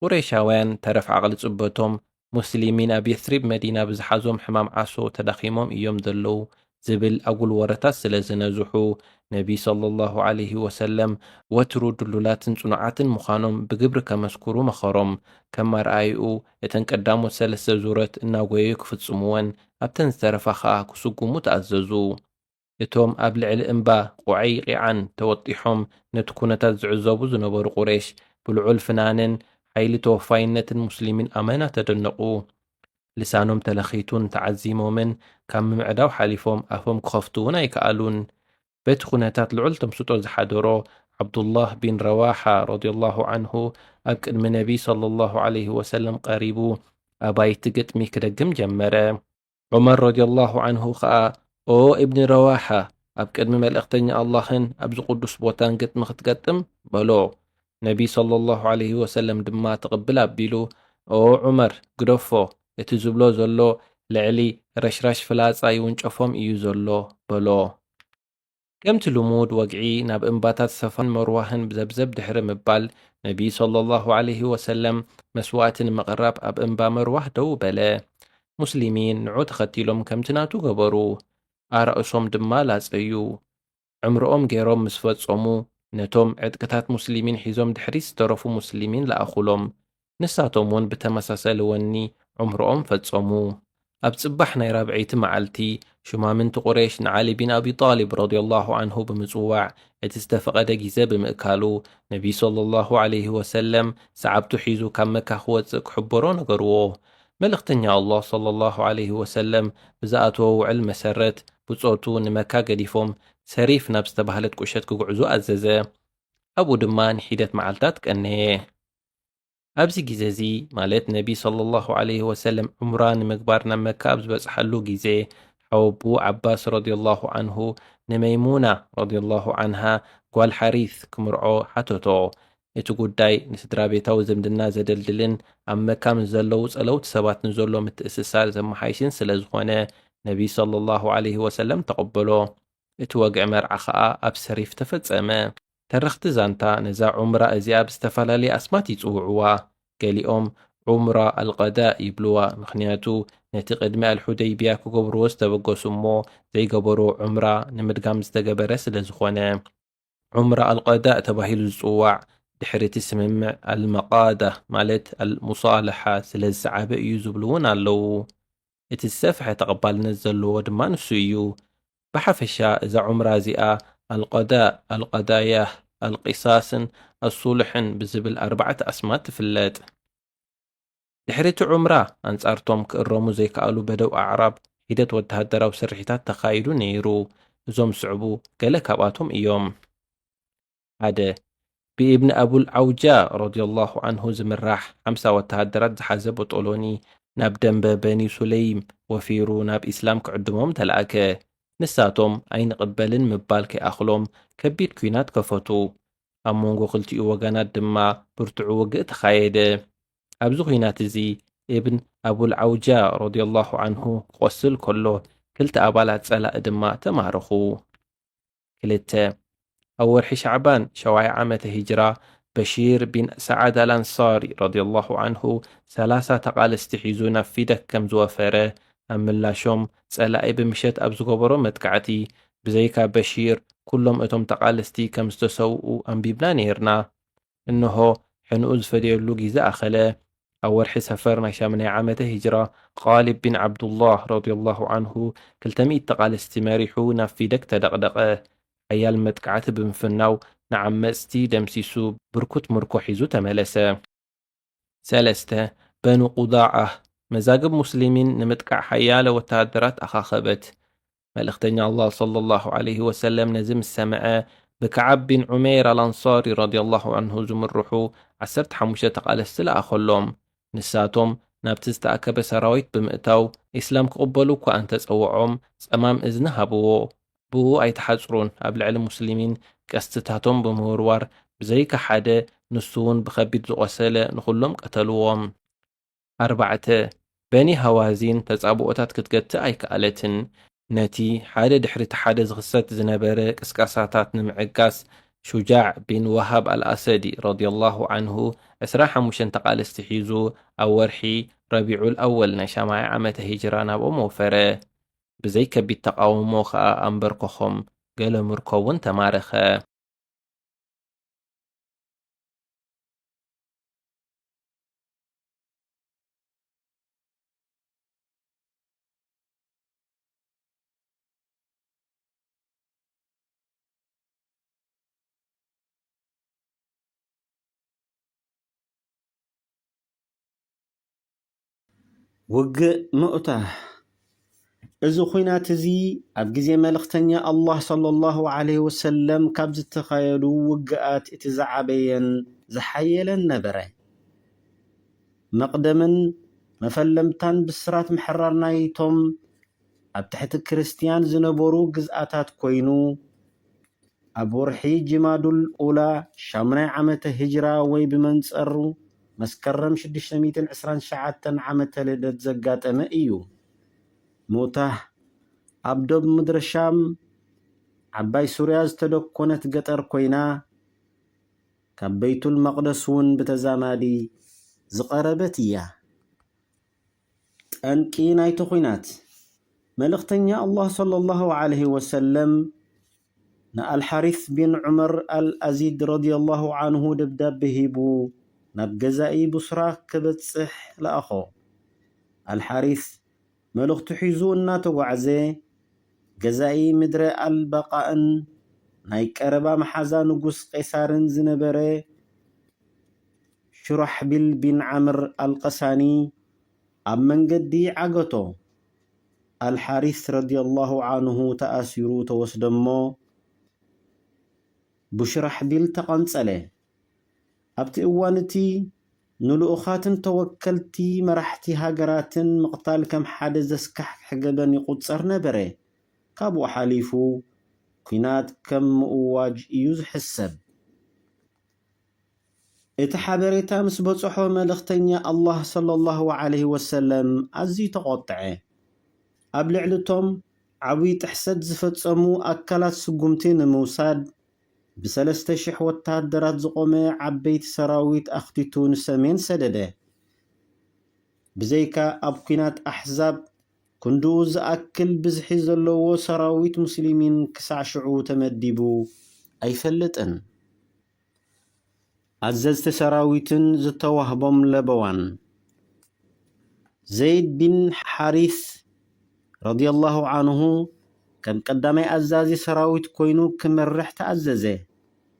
ቁረይሻውያን ተረፍ ዓቕሊ ጽበቶም፣ ሙስሊሚን ኣብ የስሪብ መዲና ብዝሓዞም ሕማም ዓሶ ተዳኺሞም እዮም ዘለዉ ዝብል ኣጉል ወረታት ስለ ዝነዝሑ፣ ነቢ ሰለላሁ ዐለይሂ ወሰለም ወትሩ ድሉላትን ጽኑዓትን ምዃኖም ብግብሪ ከመስክሩ መኸሮም። ከም ኣርኣይኡ፣ እተን ቀዳሞት ሰለስተ ዙረት እናጎየዩ ክፍጽምወን፣ ኣብተን ዝተረፋ ኸኣ ክስጉሙ ተኣዘዙ። እቶም ኣብ ልዕሊ እምባ ቁዐይቂዓን ተወጢሖም ነቲ ኩነታት ዝዕዘቡ ዝነበሩ ቁሬሽ፣ ብልዑል ፍናንን ሓይሊ ተወፋይነትን ሙስሊሚን ኣመና ተደነቑ። ልሳኖም ተለኺቱን ተዓዚሞምን ካብ ምምዕዳው ሓሊፎም ኣፎም ክኸፍቱ እውን ኣይከኣሉን። በቲ ኩነታት ልዑል ተምስጦ ዝሓደሮ ዓብዱላህ ቢን ረዋሓ ረዲየላሁ ዐንሁ ኣብ ቅድሚ ነቢ ሰለላሁ ዐለይሂ ወሰለም ቀሪቡ ኣባይቲ ግጥሚ ክደግም ጀመረ። ዑመር ረዲየላሁ ዐንሁ ኸኣ፣ "ኦ ኢብኒ ረዋሓ፣ ኣብ ቅድሚ መልእኽተኛ ኣላህን ኣብዚ ቅዱስ ቦታን ግጥሚ ክትገጥም?" በሎ። ነቢ ሰለላሁ ዐለይሂ ወሰለም ድማ ትቕብል ኣቢሉ፣ "ኦ ዑመር፣ ግደፎ፣ እቲ ዝብሎ ዘሎ ልዕሊ ረሽራሽ ፍላጻ ይውንጨፎም እዩ ዘሎ" በሎ። ከምቲ ልሙድ ወግዒ ናብ እምባታት ሰፋን መርዋህን ዘብዘብ ድሕሪ ምባል፣ ነቢ ሰለላሁ ዐለይሂ ወሰለም መስዋእቲ ንምቕራብ ኣብ እምባ መርዋህ ደው በለ። ሙስሊሚን ንዑ ተኸቲሎም ከምቲ ናቱ ገበሩ። ኣራእሶም ድማ ላጸዩ። ዕምርኦም ገይሮም ምስ ፈጸሙ፣ ነቶም ዕጥቅታት ሙስሊሚን ሒዞም ድሕሪት ዝተረፉ ሙስሊሚን ለኣኹሎም። ንሳቶም እውን ብተመሳሰሊ ወኒ ዑምርኦም ፈጸሙ። ኣብ ጽባሕ ናይ ራብዐይቲ መዓልቲ፣ ሹማምንቲ ቁሬሽ ንዓሊ ቢን ኣቢ ጣሊብ ረዲየላሁ ዐንሁ ብምጽዋዕ፣ እቲ ዝተፈቐደ ግዜ ብምእካሉ፣ ነቢ ሰለላሁ ዐለይሂ ወሰለም ሰዓብቱ ሒዙ ካብ መካ ክወጽእ ክሕበሮ ነገርዎ። መልእኽተኛ ኣላህ ሰለላሁ ዐለይሂ ወሰለም ብዝኣተዎ ውዕል መሰረት፣ ብጾቱ ንመካ ገዲፎም ሰሪፍ ናብ ዝተባህለት ቁሸት ክጉዕዙ ኣዘዘ። ኣብኡ ድማ ንሒደት መዓልታት ቀነየ። ኣብዚ ግዜ እዚ፣ ማለት ነቢ ሰለላሁ ዐለይሂ ወሰለም ዑምራ ንምግባር ናብ መካ ኣብ ዝበጽሓሉ ግዜ፣ ሓወቡ ዓባስ ረዲየላሁ ዐንሁ ንመይሙና ረዲየላሁ ዐንሃ ጓል ሓሪስ ክምርዖ ሓተቶ። እቲ ጉዳይ ንስድራ ቤታዊ ዝምድና ዘደልድልን ኣብ መካ ምስ ዘለዉ ጸለውቲ ሰባት ንዘሎ ምትእስሳር ዘመሓይሽን ስለ ዝኾነ፣ ነቢ ሰለላሁ ዐለይሂ ወሰለም ተቐበሎ። እቲ ወግዒ መርዓ ኸኣ ኣብ ሰሪፍ ተፈጸመ። ተረኽቲ ዛንታ ነዛ ዑምራ እዚኣ ብዝተፈላለየ ኣስማት ይጽውዕዋ። ገሊኦም ዑምራ ኣልቀዳእ ይብልዋ፣ ምኽንያቱ ነቲ ቅድሚ ኣልሑደይብያ ክገብርዎ ዝተበገሱ እሞ ዘይገበርዎ ዑምራ ንምድጋም ዝተገበረ ስለ ዝኾነ። ዑምራ ኣልቀዳእ ተባሂሉ ዝጽዋዕ፣ ድሕሪ እቲ ስምምዕ ኣልመቃዳ፣ ማለት ኣልሙሳልሓ፣ ስለ ዝሰዓበ እዩ ዝብሉ እውን ኣለዉ። እቲ ዝሰፍሐ ተቐባልነት ዘለዎ ድማ ንሱ እዩ። ብሓፈሻ እዛ ዑምራ እዚኣ ኣልቀዳእ፣ ኣልቀዳያህ፣ ኣልቂሳስን ኣሱልሕን ብዝብል ኣርባዕተ ኣስማት ትፍለጥ። ድሕሪ እቲ ዑምራ ኣንጻርቶም ክእረሙ ዘይከኣሉ በደው ኣዕራብ ሒደት ወተሃደራዊ ስርሒታት ተኻይዱ ነይሩ። እዞም ዝስዕቡ ገለ ካብኣቶም እዮም። ሓደ፣ ብኢብን ኣቡል ዓውጃ ረዲየላሁ ዐንሁ ዝምራሕ ሓምሳ ወተሃደራት ዝሓዘ ቦጦሎኒ ናብ ደንበ በኒ ሱለይም ወፊሩ ናብ ኢስላም ክዕድሞም ተላእከ። ንሳቶም ኣይንቕበልን ምባል ከይኣኽሎም ከቢድ ኲናት ከፈቱ። ኣብ መንጎ ክልቲኡ ወገናት ድማ ብርቱዕ ውግእ ተኻየደ። ኣብዚ ኲናት እዚ ኢብን ኣቡል ዓውጃ ረዲየላሁ ዓንሁ ክቖስል ከሎ፣ ክልተ ኣባላት ጸላኢ ድማ ተማረኹ። ክልተ፣ ኣብ ወርሒ ሻዕባን ሸውዓይ ዓመተ ሂጅራ፣ በሺር ቢን ሰዓድ ኣልኣንሳሪ ረዲየላሁ ዓንሁ ሰላሳ ተቓለስቲ ሒዙ ናብ ፊደክ ከም ዝወፈረ፣ ኣብ ምላሾም ጸላኢ ብምሸት ኣብ ዝገበሮ መጥቃዕቲ፣ ብዘይካ በሺር፣ ኩሎም እቶም ተቓለስቲ ከም ዝተሰውኡ ኣንቢብና ነይርና። እንሆ፣ ሕንኡ ዝፈደየሉ ግዜ ኣኸለ። ኣብ ወርሒ ሰፈር ናይ ሻምናይ ዓመተ ሂጅራ፣ ኻሊድ ቢን ዓብዱላህ ረዲየላሁ ዓንሁ ክልተ ሚእቲ ተቓለስቲ መሪሑ ናብ ፊደክ ተደቕደቐ። ሓያል መጥቃዕቲ ብምፍናው ንዓመጽቲ ደምሲሱ፣ ብርኩት ምርኮ ሒዙ ተመለሰ። ሰለስተ፣ በኑ ቁዳዓህ፣ መዛግብ ሙስሊሚን ንምጥቃዕ ሓያለ ወተሃደራት ኣኻኸበት። መልእኽተኛ ኣላህ ሰለላሁ ዐለይሂ ወሰለም ነዚ ምስ ሰምዐ፣ ብከዓብ ቢን ዑመይር ኣልኣንሳሪ ረዲየላሁ ዐንሁ ዝምርሑ ዓሰርተ ሓሙሽተ ተቓለስቲ ለኣኸሎም። ንሳቶም ናብቲ ዝተኣከበ ሰራዊት ብምእታው፣ ኢስላም ክቕበሉ እኳ እንተጸውዖም፣ ጸማም እዝኒ ሃብዎ። ብኡ ኣይተሓጽሩን፣ ኣብ ልዕሊ ሙስሊሚን ቀስትታቶም ብምውርዋር፣ ብዘይካ ሓደ፣ ንሱ እውን ብኸቢድ ዝቖሰለ፣ ንኹሎም ቀተልዎም። ኣርባዕተ፣ በኒ ሃዋዚን ተጻብኦታት ክትገትእ ኣይከኣለትን። ነቲ ሓደ ድሕሪ እቲ ሓደ ዝኽሰት ዝነበረ ቅስቀሳታት ንምዕጋስ፣ ሹጃዕ ቢን ወሃብ ኣልኣሰዲ ረዲየላሁ ዓንሁ ዕስራ ሓሙሽተ ተቓለስቲ ሒዙ ኣብ ወርሒ ረቢዑል ኣወል ናይ ሻምናይ ዓመተ ሂጅራ ናብኦም ወፈረ። ብዘይ ከቢድ ተቓውሞ ከኣ ኣንበርከኾም፣ ገለ ምርኮ እውን ተማረኸ። ውግእ ሙእታ። እዚ ኹናት እዚ ኣብ ግዜ መልእኽተኛ ኣላህ ሰለላሁ ዐለይሂ ወሰለም ካብ ዝተኻየዱ ውግኣት እቲ ዝዓበየን ዝሓየለን ነበረ። መቕደምን መፈለምታን ብስራት ምሕራር ናይቶም ኣብ ትሕቲ ክርስትያን ዝነበሩ ግዝኣታት ኮይኑ፣ ኣብ ወርሒ ጅማዱል ኡላ ሻሙናይ ዓመተ ሂጅራ ወይ ብመንጸሩ መስከረም ሽዱሽተ ሚእትን ዕስራን ትሽዓተን ዓመተ ልደት ዘጋጠመ እዩ። ሙታህ ኣብ ዶብ ምድረ ሻም ዓባይ ሱርያ ዝተደኮነት ገጠር ኮይና፣ ካብ በይቱል መቕደስ እውን ብተዛማዲ ዝቐረበት እያ። ጠንቂ ናይቲ ኹናት፣ መልእኽተኛ ኣላህ ሰለላሁ ዐለይሂ ወሰለም ንኣልሓሪስ ቢን ዑመር ኣልኣዚድ ረዲየላሁ ዐንሁ ደብዳቤ ሂቡ ናብ ገዛኢ ቡስራ ክበጽሕ ለኣኾ። ኣልሓሪስ መልእኽቱ ሒዙ እናተጓዕዘ፣ ገዛኢ ምድረ ኣልባቃእን ናይ ቀረባ መሓዛ ንጉስ ቄሳርን ዝነበረ ሹራሕቢል ቢን ዓምር ኣልቀሳኒ ኣብ መንገዲ ዓገቶ። ኣልሓሪስ ረዲየላሁ ዐንሁ ተኣሲሩ ተወስደ እሞ፣ ብሹራሕቢል ተቐንጸለ። ኣብቲ እዋን እቲ፣ ንልኡኻትን ተወከልቲ መራሕቲ ሃገራትን ምቕታል ከም ሓደ ዘስካሕክሕ ገበን ይቑጸር ነበረ። ካብኡ ሓሊፉ፣ ኲናት ከም ምእዋጅ እዩ ዝሕሰብ። እቲ ሓበሬታ ምስ በጽሖ፣ መልእኽተኛ ኣላህ ሰለላሁ ዐለይሂ ወሰለም ኣዝዩ ተቖጥዐ። ኣብ ልዕሊ እቶም ዓብዪ ጥሕሰት ዝፈጸሙ ኣካላት ስጉምቲ ንምውሳድ፣ ብሰለስተ ሽሕ ወተሃደራት ዝቖመ ዓበይቲ ሰራዊት ኣኽቲቱ ንሰሜን ሰደደ። ብዘይካ ኣብ ኲናት ኣሕዛብ ክንድኡ ዝኣክል ብዝሒ ዘለዎ ሰራዊት ሙስሊሚን ክሳዕ ሽዑ ተመዲቡ ኣይፈልጥን። ኣዘዝቲ ሰራዊትን ዝተዋህቦም ለበዋን። ዘይድ ቢን ሓሪስ ረዲየላሁ ዐንሁ ከም ቀዳማይ ኣዛዚ ሰራዊት ኮይኑ ክመርሕ ተኣዘዘ።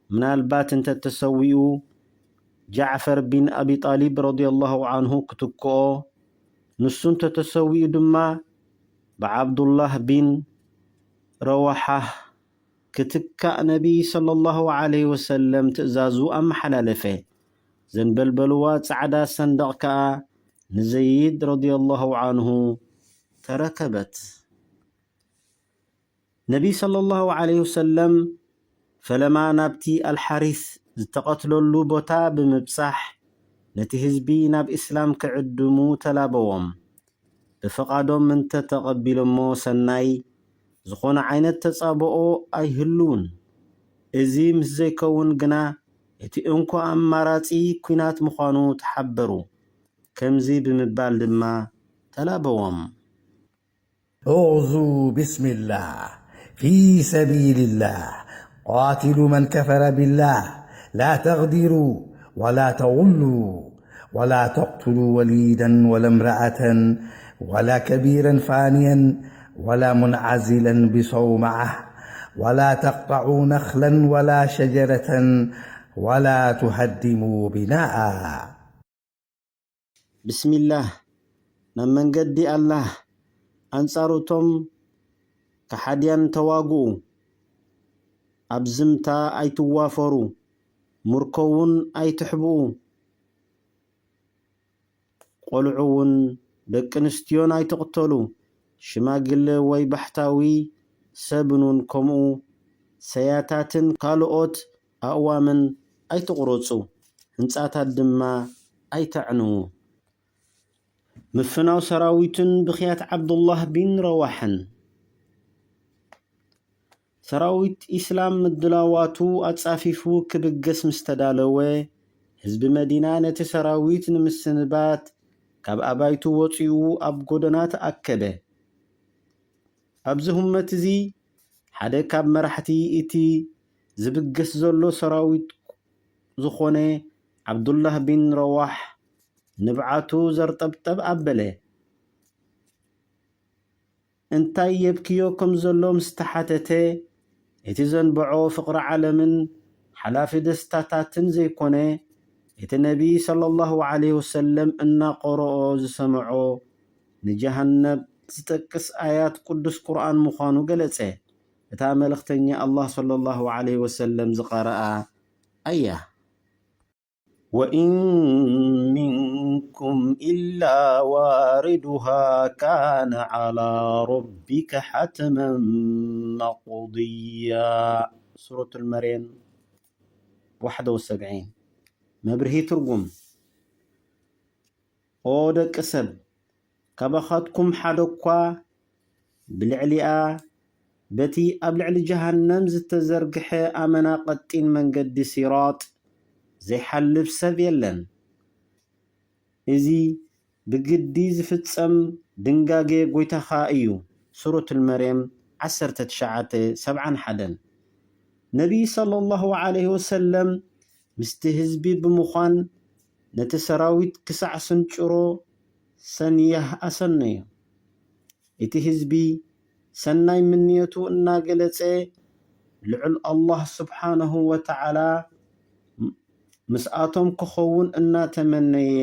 ምናልባት እንተ ተሰዊኡ፣ ጃዕፈር ቢን ኣቢ ጣሊብ ረዲየላሁ ዐንሁ ክትክኦ፣ ንሱ እንተ ተሰዊኡ ድማ ብዓብዱላህ ቢን ረዋሓህ ክትካእ ነቢ ሰለላሁ ዐለይሂ ወሰለም ትእዛዙ ኣመሓላለፈ። ዘንበልበልዋ ጻዕዳ ሰንደቕ ከኣ ንዘይድ ረዲየላሁ ዐንሁ ተረከበት። ነቢ ሰለላሁ ዐለይሂ ወሰለም ፈለማ ናብቲ ኣልሓሪስ ዝተቐትለሉ ቦታ ብምብጻሕ፣ ነቲ ህዝቢ ናብ እስላም ክዕድሙ ተላበዎም። ብፍቓዶም እንተ ተቐቢሎሞ ሰናይ፣ ዝኾነ ዓይነት ተጻብኦ ኣይህልውን። እዚ ምስ ዘይከውን ግና፣ እቲ እንኮ ኣማራጺ ኲናት ምዃኑ ተሓበሩ። ከምዚ ብምባል ድማ ተላበዎም። اغزوا بسم الله في سبيل الله، قاتلوا من كفر بالله، لا تغدروا ولا تغلوا، ولا تقتلوا وليدا ولا امرأة ولا كبيرا فانيا ولا منعزلا بصومعة، ولا تقطعوا نخلا ولا شجرة ولا تهدموا بناء. ብስሚላህ፣ ናብ መንገዲ ኣላህ ኣንጻር እቶም ከሓድያን ተዋግኡ። ኣብ ዝምታ ኣይትዋፈሩ፣ ምርኮ እውን ኣይትሕብኡ። ቆልዑ እውን ደቂ ኣንስትዮን ኣይትቕተሉ፣ ሽማግለ ወይ ባሕታዊ ሰብን እውን ከምኡ፣ ሰያታትን ካልኦት ኣእዋምን ኣይትቑረጹ፣ ህንጻታት ድማ ኣይተዕንዉ። ምፍናው ሰራዊትን ብኽያት ዓብዱላህ ቢን ረዋሕን። ሰራዊት ኢስላም ምድላዋቱ ኣጻፊፉ ክብገስ ምስ ተዳለወ፣ ህዝቢ መዲና ነቲ ሰራዊት ንምስንባት ካብ ኣባይቱ ወጺኡ ኣብ ጎደና ተኣከበ። ኣብዚ ህመት እዚ ሓደ ካብ መራሕቲ እቲ ዝብገስ ዘሎ ሰራዊት ዝኾነ ዓብዱላህ ቢን ረዋሕ ንብዓቱ ዘርጠብጠብ ኣበለ። እንታይ የብክዮ ከም ዘሎ ምስ ተሓተተ፣ እቲ ዘንብዖ ፍቕሪ ዓለምን ሓላፊ ደስታታትን ዘይኮነ፣ እቲ ነቢ ሰለላሁ ዐለይሂ ወሰለም እናቐረኦ ዝሰምዖ ንጀሃነብ ዝጠቅስ ኣያት ቅዱስ ቁርኣን ምዃኑ ገለጸ። እታ መልእኽተኛ ኣላህ ሰለላሁ ዐለይሂ ወሰለም ዝቐረኣ ኣያ። وإن منكم إلا واردها كان على ربك حتما مقضيا. ሱረቱል መርየም ዋሕደ ወሰብዒን። መብርሂ ትርጉም። ኦ ደቂ ሰብ፣ ካባኻትኩም ሓደ እኳ ብልዕሊኣ በቲ ኣብ ልዕሊ ጀሃነም ዝተዘርግሐ ኣመና ቀጢን መንገዲ ሲራጥ ዘይሓልፍ ሰብ የለን። እዚ ብግዲ ዝፍጸም ድንጋጌ ጎይታኻ እዩ። ሱረቱል መርየም ዓሰርተ ትሽዓተ ሰብዓን ሓደን። ነቢ ሰለላሁ ዐለይሂ ወሰለም ምስቲ ህዝቢ ብምዃን ነቲ ሰራዊት ክሳዕ ስንጭሮ ሰንያህ ኣሰነዮ። እቲ ህዝቢ ሰናይ ምንየቱ እናገለጸ ልዑል ኣላህ ስብሓነሁ ወተዓላ ምስኣቶም ክኸውን እናተመነየ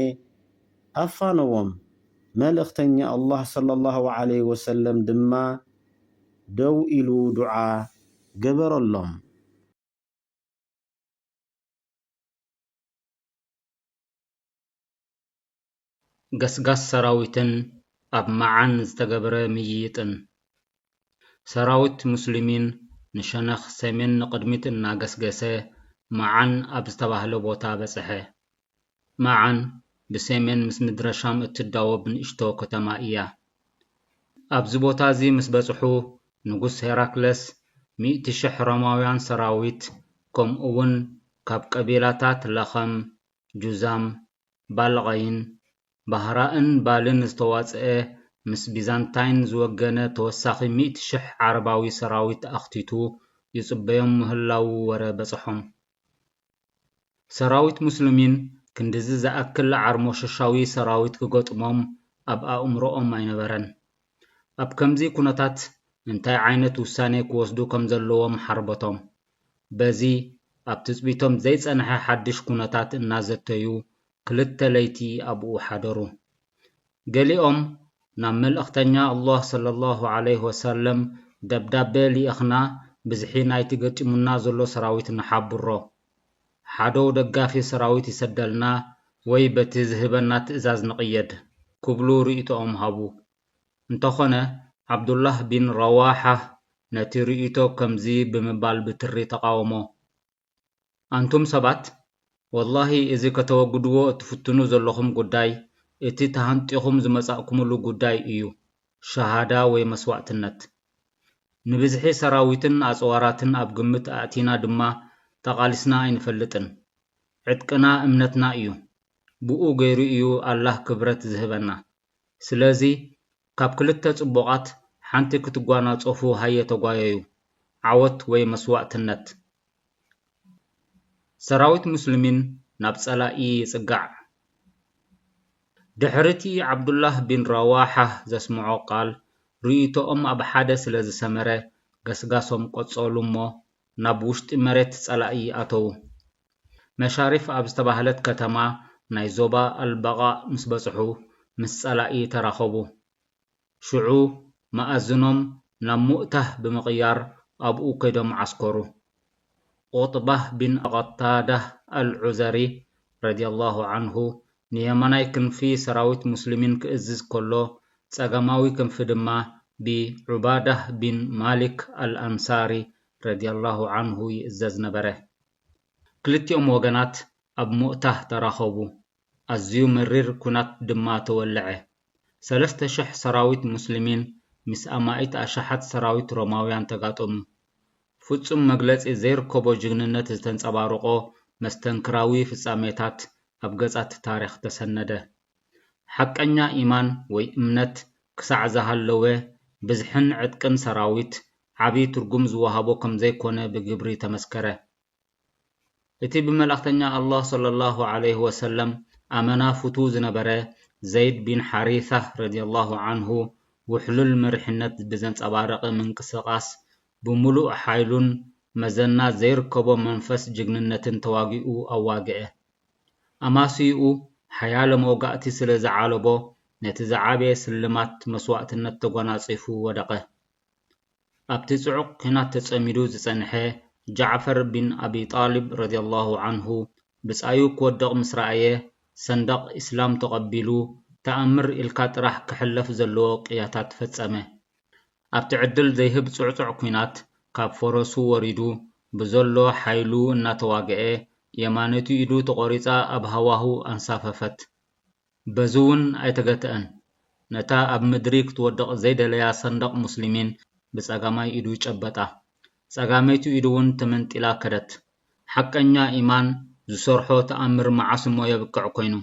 ኣፋነዎም። መልእኽተኛ ኣላህ ሰለላሁ ዐለይሂ ወሰለም ድማ ደው ኢሉ ዱዓ ገበረሎም። ገስጋስ ሰራዊትን ኣብ መዓን ዝተገበረ ምይይጥን። ሰራዊት ሙስሊሚን ንሸነኽ ሰሜን ንቕድሚት እናገስገሰ መዓን ኣብ ዝተባህለ ቦታ በጽሐ። መዓን ብሰሜን ምስ ምድረ ሻም እትዳወብ ንእሽቶ ከተማ እያ። ኣብዚ ቦታ እዚ ምስ በጽሑ ንጉስ ሄራክለስ ሚእቲ ሽሕ ሮማውያን ሰራዊት ከምኡ እውን ካብ ቀቢላታት ለኸም፣ ጁዛም፣ ባልቐይን ባህራእን ባልን ዝተዋጽአ ምስ ቢዛንታይን ዝወገነ ተወሳኺ ሚእቲ ሽሕ ዓረባዊ ሰራዊት ኣኽቲቱ ይጽበዮም ምህላዉ ወረ በጽሖም። ሰራዊት ሙስልሚን ክንድዚ ዝኣክል ዓርሞሸሻዊ ሰራዊት ክገጥሞም ኣብ ኣእምሮኦም ኣይነበረን። ኣብ ከምዚ ኩነታት እንታይ ዓይነት ውሳኔ ክወስዱ ከም ዘለዎም ሓርበቶም። በዚ ኣብ ትጽቢቶም ዘይጸንሐ ሓድሽ ኩነታት እናዘተዩ ክልተ ለይቲ ኣብኡ ሓደሩ። ገሊኦም ናብ መልእኽተኛ ኣላህ ሰለላሁ ዐለይሂ ወሰለም ደብዳቤ ልኢኽና ብዝሒ ናይቲ ገጢሙና ዘሎ ሰራዊት ንሓብሮ። ሓደው ደጋፊ ሰራዊት ይሰደልና ወይ በቲ ዝህበና ትእዛዝ ንቕየድ ክብሉ ርእይቶኦም ሃቡ። እንተኾነ ዓብዱላህ ቢን ረዋሓ ነቲ ርእይቶ ከምዚ ብምባል ብትሪ ተቓወሞ። ኣንቱም ሰባት፣ ወላሂ እዚ ከተወግድዎ እትፍትኑ ዘለኹም ጉዳይ፣ እቲ ተሃንጢኹም ዝመጻእኩምሉ ጉዳይ እዩ፣ ሸሃዳ ወይ መስዋእትነት። ንብዝሒ ሰራዊትን ኣጽዋራትን ኣብ ግምት ኣእቲና ድማ ተቓሊስና ኣይንፈልጥን። ዕጥቅና እምነትና እዩ። ብኡ ገይሩ እዩ ኣላህ ክብረት ዝህበና። ስለዚ ካብ ክልተ ጽቡቓት ሓንቲ ክትጓናጸፉ ሃየ ተጓየዩ። ዓወት ወይ መስዋእትነት። ሰራዊት ሙስሊሚን ናብ ጸላኢ ይጽጋዕ። ድሕሪ እቲ ዓብዱላህ ቢን ረዋሓ ዘስምዖ ቃል፣ ርእይቶኦም ኣብ ሓደ ስለ ዝሰመረ፣ ገስጋሶም ቀጸሉ እሞ ናብ ውሽጢ መሬት ጸላኢ ኣተዉ። መሻሪፍ ኣብ ዝተባህለት ከተማ ናይ ዞባ ኣልበቓእ ምስ በጽሑ፣ ምስ ጸላኢ ተራኸቡ። ሽዑ መኣዝኖም ናብ ሙእታህ ብምቕያር ኣብኡ ከይዶም ዓስከሩ። ዑጥባህ ቢን ቐታዳህ ኣልዑዘሪ ረዲየላሁ ዓንሁ ንየማናይ ክንፊ ሰራዊት ሙስሊሚን ክእዝዝ ከሎ፣ ጸጋማዊ ክንፊ ድማ ብዑባዳህ ቢን ማሊክ ኣልኣንሳሪ ረዲየላሁ ዓንሁ ይእዘዝ ነበረ። ክልቲኦም ወገናት ኣብ ሙእታህ ተራኸቡ። ኣዝዩ መሪር ኲናት ድማ ተወልዐ። ሰለስተ ሽሕ ሰራዊት ሙስሊሚን ምስ ኣማኢት ኣሽሓት ሰራዊት ሮማውያን ተጋጠሙ። ፍጹም መግለጺ ዘይርከቦ ጅግንነት ዝተንጸባረቖ መስተንክራዊ ፍጻሜታት ኣብ ገጻት ታሪኽ ተሰነደ። ሓቀኛ ኢማን ወይ እምነት ክሳዕ ዝሃለወ፣ ብዝሕን ዕጥቅን ሰራዊት ዓቢ ትርጉም ዝወሃቦ ከም ዘይኮነ ብግብሪ ተመስከረ። እቲ ብመልእኽተኛ ኣላህ ሰለላሁ ዐለይሂ ወሰለም ኣመና ፍቱው ዝነበረ ዘይድ ቢን ሓሪሳ ረዲየላሁ ዐንሁ ውሕሉል መሪሕነት ብዘንጸባረቐ ምንቅስቓስ፣ ብምሉእ ሓይሉን መዘና ዘይርከቦ መንፈስ ጅግንነትን ተዋጊኡ ኣዋግአ። ኣማስይኡ ሓያለ መውጋእቲ ስለ ዝዓለቦ፣ ነቲ ዝዓበየ ስልማት መስዋእትነት ተጓናጺፉ ወደቐ። ኣብቲ ጽዑቕ ኲናት ተጸሚዱ ዝጸንሐ ጃዕፈር ቢን ኣቢ ጣሊብ ረዲየላሁ ዐንሁ፣ ብጻዩ ክወድቕ ምስ ረኣየ፣ ሰንደቕ ኢስላም ተቐቢሉ፣ ተኣምር ኢልካ ጥራሕ ክሕለፍ ዘለዎ ቅያታት ፈጸመ። ኣብቲ ዕድል ዘይህብ ጽዕጹዕ ኲናት፣ ካብ ፈረሱ ወሪዱ፣ ብዘሎ ሓይሉ እናተዋግኤ፣ የማነይቲ ኢዱ ተቖሪጻ ኣብ ሃዋሁ ኣንሳፈፈት። በዚ እውን ኣይተገትአን። ነታ ኣብ ምድሪ ክትወድቕ ዘይደለያ ሰንደቕ ሙስሊሚን ብጸጋማይ ኢዱ ጨበጣ። ጸጋመይቲ ኢዱ እውን ተመንጢላ ከደት። ሓቀኛ ኢማን ዝሰርሖ ተኣምር መዓስ እሞ የብቅዕ ኮይኑ።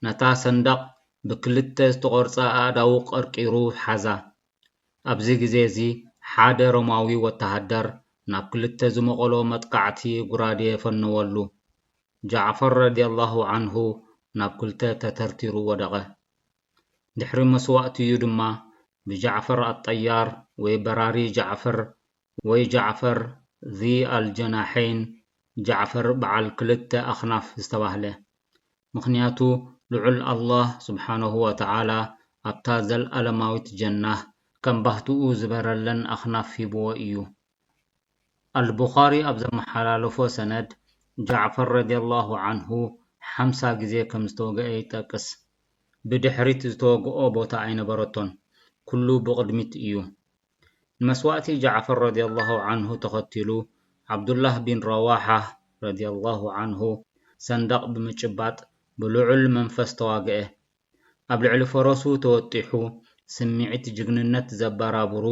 ነታ ሰንደቕ ብክልተ ዝተቖርጸ ኣእዳዉ ቀርቂሩ ሓዛ። ኣብዚ ግዜ እዚ ሓደ ሮማዊ ወተሃደር ናብ ክልተ ዝመቐሎ መጥቃዕቲ ጉራዴ ፈነወሉ። ጃዕፈር ረዲየላሁ ዐንሁ ናብ ክልተ ተተርቲሩ ወደቐ። ድሕሪ መስዋእትኡ ድማ ብጃዕፈር ኣጠያር ወይ በራሪ ጃዕፈር ወይ ጃዕፈር ዚ ኣልጀናሐይን፣ ጃዕፈር በዓል ክልተ ኣኽናፍ ዝተባህለ። ምኽንያቱ ልዑል ኣላህ ስብሓነሁ ወተዓላ ኣብታ ዘልኣለማዊት ጀናህ ከም ባህትኡ ዝበረለን ኣኽናፍ ሂብዎ እዩ። ኣልቡኻሪ ኣብ ዘመሓላለፎ ሰነድ፣ ጃዕፈር ረዲየላሁ ዐንሁ ሓምሳ ግዜ ከም ዝተወግአ ይጠቅስ። ብድሕሪት ዝተወግኦ ቦታ ኣይነበረቶን፣ ኩሉ ብቕድሚት እዩ። ንመስዋእቲ ጃዕፈር ረዲየላሁ ዐንሁ ተኸቲሉ፣ ዓብዱላህ ቢን ረዋሓ ረዲየላሁ ዐንሁ ሰንደቕ ብምጭባጥ ብልዑል መንፈስ ተዋግአ። ኣብ ልዕሊ ፈረሱ ተወጢሑ፣ ስምዒት ጅግንነት ዘበራብሩ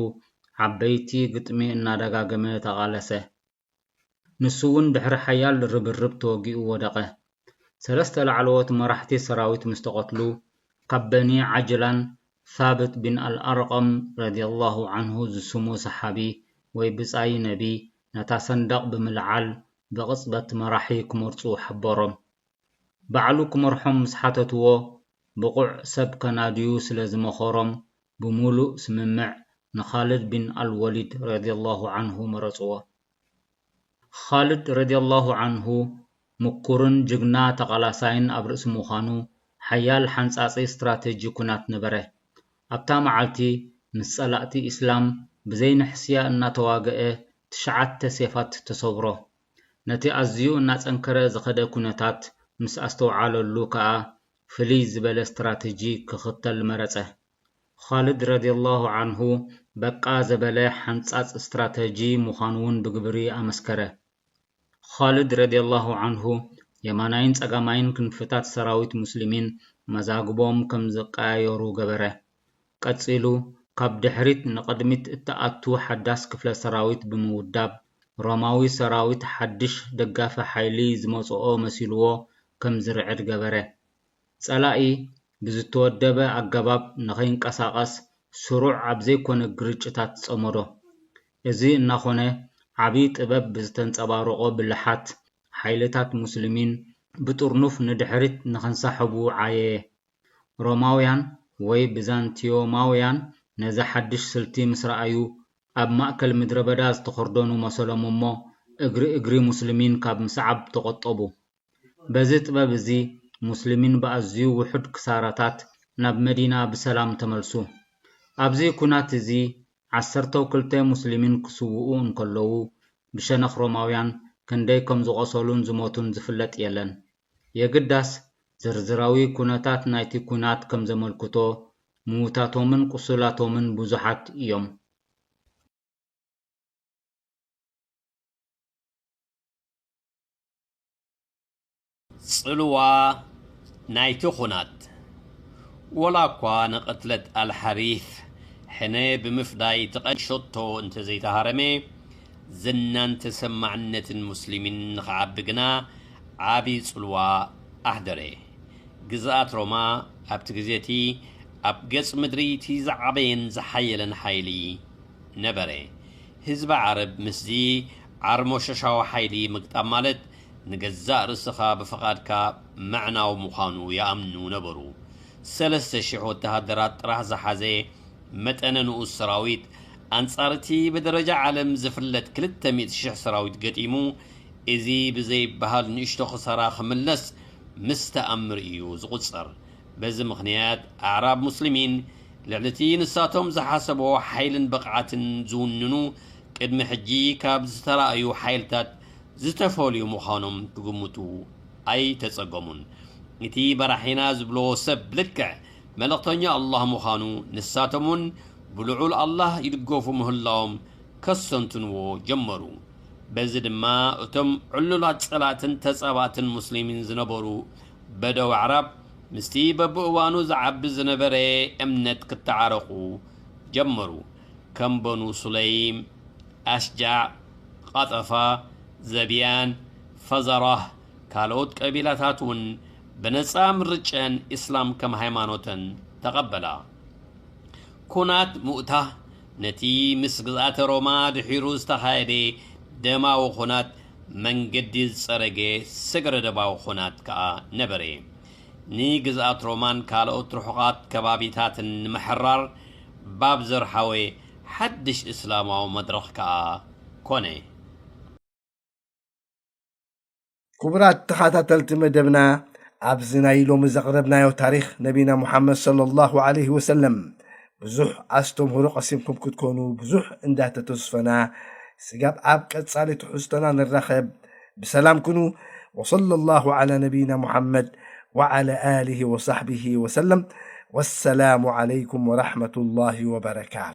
ዓበይቲ ግጥሚ እናደጋገመ ተቓለሰ። ንሱ እውን ድሕሪ ሓያል ርብርብ ተወጊኡ ወደቐ። ሰለስተ ላዕለዎት መራሕቲ ሰራዊት ምስ ተቐትሉ፣ ካብ በኒ ዓጅላን ሳብት ቢን ኣልኣርቐም ረዲየላሁ ዐንሁ ዝስሙ ሰሓቢ ወይ ብጻይ ነቢ፣ ነታ ሰንደቕ ብምልዓል ብቕጽበት መራሒ ክመርጹ ሓበሮም። ባዕሉ ክመርሖም ምስ ሓተትዎ፣ ብቑዕ ሰብ ከናድዩ ስለ ዝመኸሮም፣ ብምሉእ ስምምዕ ንኻልድ ቢን ኣልወሊድ ረዲየላሁ ዐንሁ መረጽዎ። ኻልድ ረዲየላሁ ዐንሁ ምኩርን ጅግና ተቓላሳይን ኣብ ርእሲ ምዃኑ፣ ሓያል ሓንጻጺ ስትራተጂ ኲናት ነበረ። ኣብታ መዓልቲ፣ ምስ ጸላእቲ ኢስላም ብዘይ ንሕስያ እናተዋግአ ትሽዓተ ሴፋት ተሰብሮ። ነቲ ኣዝዩ እናጸንከረ ዝኸደ ኵነታት ምስ ኣስተውዓለሉ ከኣ፣ ፍልይ ዝበለ ስትራተጂ ክኽተል መረጸ። ኻልድ ረዲየላሁ ዐንሁ በቃ ዘበለ ሓንጻጽ ስትራተጂ ምዃኑ'ውን ብግብሪ ኣመስከረ። ኻልድ ረዲየላሁ ዓንሁ የማናይን ጸጋማይን ክንፍታት ሰራዊት ሙስሊሚን መዛግቦም ከም ዝቀያየሩ ገበረ። ቀጺሉ፣ ካብ ድሕሪት ንቕድሚት እትኣቱ ሓዳስ ክፍለ ሰራዊት ብምውዳብ፣ ሮማዊ ሰራዊት ሓድሽ ደጋፊ ሓይሊ ዝመጽኦ መሲልዎ ከም ዝርዕድ ገበረ። ጸላኢ ብዝተወደበ ኣገባብ ንኸይንቀሳቐስ ስሩዕ ኣብ ዘይኮነ ግርጭታት ጸመዶ። እዚ እናኾነ፣ ዓቢ ጥበብ ብዝተንጸባረቖ ብልሓት፣ ሓይልታት ሙስሊሚን ብጥርኑፍ ንድሕሪት ንኸንሳሕቡ ዓየየ። ሮማውያን ወይ ብዛንቲዮማውያን ነዚ ሓድሽ ስልቲ ምስ ረኣዩ፣ ኣብ ማእከል ምድረ በዳ ዝተኸርደኑ መሰሎም እሞ፣ እግሪ እግሪ ሙስሊሚን ካብ ምስዓብ ተቖጠቡ። በዚ ጥበብ እዚ፣ ሙስሊሚን ብኣዝዩ ውሑድ ክሳራታት ናብ መዲና ብሰላም ተመልሱ። ኣብዚ ኲናት እዚ፣ ዓሰርተው ክልተ ሙስሊሚን ክስውኡ እንከለዉ፣ ብሸነኽ ሮማውያን ክንደይ ከም ዝቖሰሉን ዝሞቱን ዝፍለጥ የለን። የግዳስ፣ ዝርዝራዊ ኩነታት ናይቲ ኲናት ከም ዘመልክቶ፣ ምዉታቶምን ቁሱላቶምን ብዙሓት እዮም። ጽልዋ ናይቲ ኹናት። ወላ እኳ ንቕትለት ኣልሓሪስ ሕነ ብምፍዳይ እቲ ቀንዲ ሸቶ እንተዘይተሃረመ፣ ዝናን ተሰማዕነትን ሙስሊሚን ንኽዓቢ ግና ዓቢ ጽልዋ ኣሕደረ። ግዝኣት ሮማ ኣብቲ ግዜ እቲ ኣብ ገጽ ምድሪ እቲ ዝዓበየን ዝሓየለን ሓይሊ ነበረ። ህዝቢ ዓረብ ምስዚ ዓርሞሸሻዊ ሓይሊ ምግጣም ማለት ንገዛእ ርእስኻ ብፍቓድካ ምዕናው ምዃኑ ይኣምኑ ነበሩ። ሰለስተ ሽሕ ወተሃደራት ጥራሕ ዝሓዘ መጠነ ንኡስ ሰራዊት ኣንጻር እቲ ብደረጃ ዓለም ዝፍለጥ ክልተ ሚእቲ ሽሕ ሰራዊት ገጢሙ፣ እዚ ብዘይበሃል ንእሽቶ ክሳራ ክምለስ ምስ ተኣምር እዩ ዝቑጸር። በዚ ምኽንያት ኣዕራብ ሙስሊሚን ልዕሊ እቲ ንሳቶም ዝሓሰብዎ ሓይልን ብቕዓትን ዝውንኑ ቅድሚ ሕጂ ካብ ዝተራእዩ ሓይልታት ዝተፈልዩ ምዃኖም ክግምቱ ኣይተጸገሙን። እቲ በራሒና ዝብልዎ ሰብ ልክዕ መልእኽተኛ ኣላህ ምዃኑ ንሳቶም እውን ብልዑል ኣላህ ይድገፉ ምህላዎም ከስተንትንዎ ጀመሩ። በዚ ድማ እቶም ዕሉላት ጸላእትን ተጻባእትን ሙስሊሚን ዝነበሩ በደው ኣዕራብ ምስቲ በብእዋኑ ዝዓቢ ዝነበረ እምነት ክተዓረቑ ጀመሩ። ከም በኑ ሱለይም፣ ኣሽጃዕ፣ ቐጠፋ፣ ዘብያን፣ ፈዘራህ፣ ካልኦት ቀቢላታት እውን ብነጻ ምርጨን ኢስላም ከም ሃይማኖተን ተቐበላ። ኩናት ሙእታ ነቲ ምስ ግዝኣተ ሮማ ድሒሩ ዝተኻየደ ደማዊ ኹናት መንገዲ ዝጸረገ ስግረ ደባዊ ኹናት ከኣ ነበረ። ንግዝኣት ሮማን ካልኦት ርሑቓት ከባቢታትን ንምሕራር ባብ ዘርሓወ ሓድሽ እስላማዊ መድረኽ ከኣ ኮነ። ክቡራት ተኸታተልቲ መደብና፣ ኣብዚ ናይ ሎሚ ዘቕረብናዮ ታሪኽ ነቢና ሙሓመድ ሰለላሁ ዐለይሂ ወሰለም ብዙሕ ኣስተምህሮ ቀሲምኩም ክትኮኑ ብዙሕ እንዳተተስፈና፣ ስጋብ ኣብ ቀጻሊ ትሕዝቶና ንራኸብ፣ ብሰላም ኩኑ። ወሰለላሁ ዐላ ነቢና ሙሓመድ ወዐላ ኣሊሂ ወሳሕቢሂ ወሰለም። ወሰላሙ ዐለይኩም ወረሕመቱላሂ ወበረካቱ።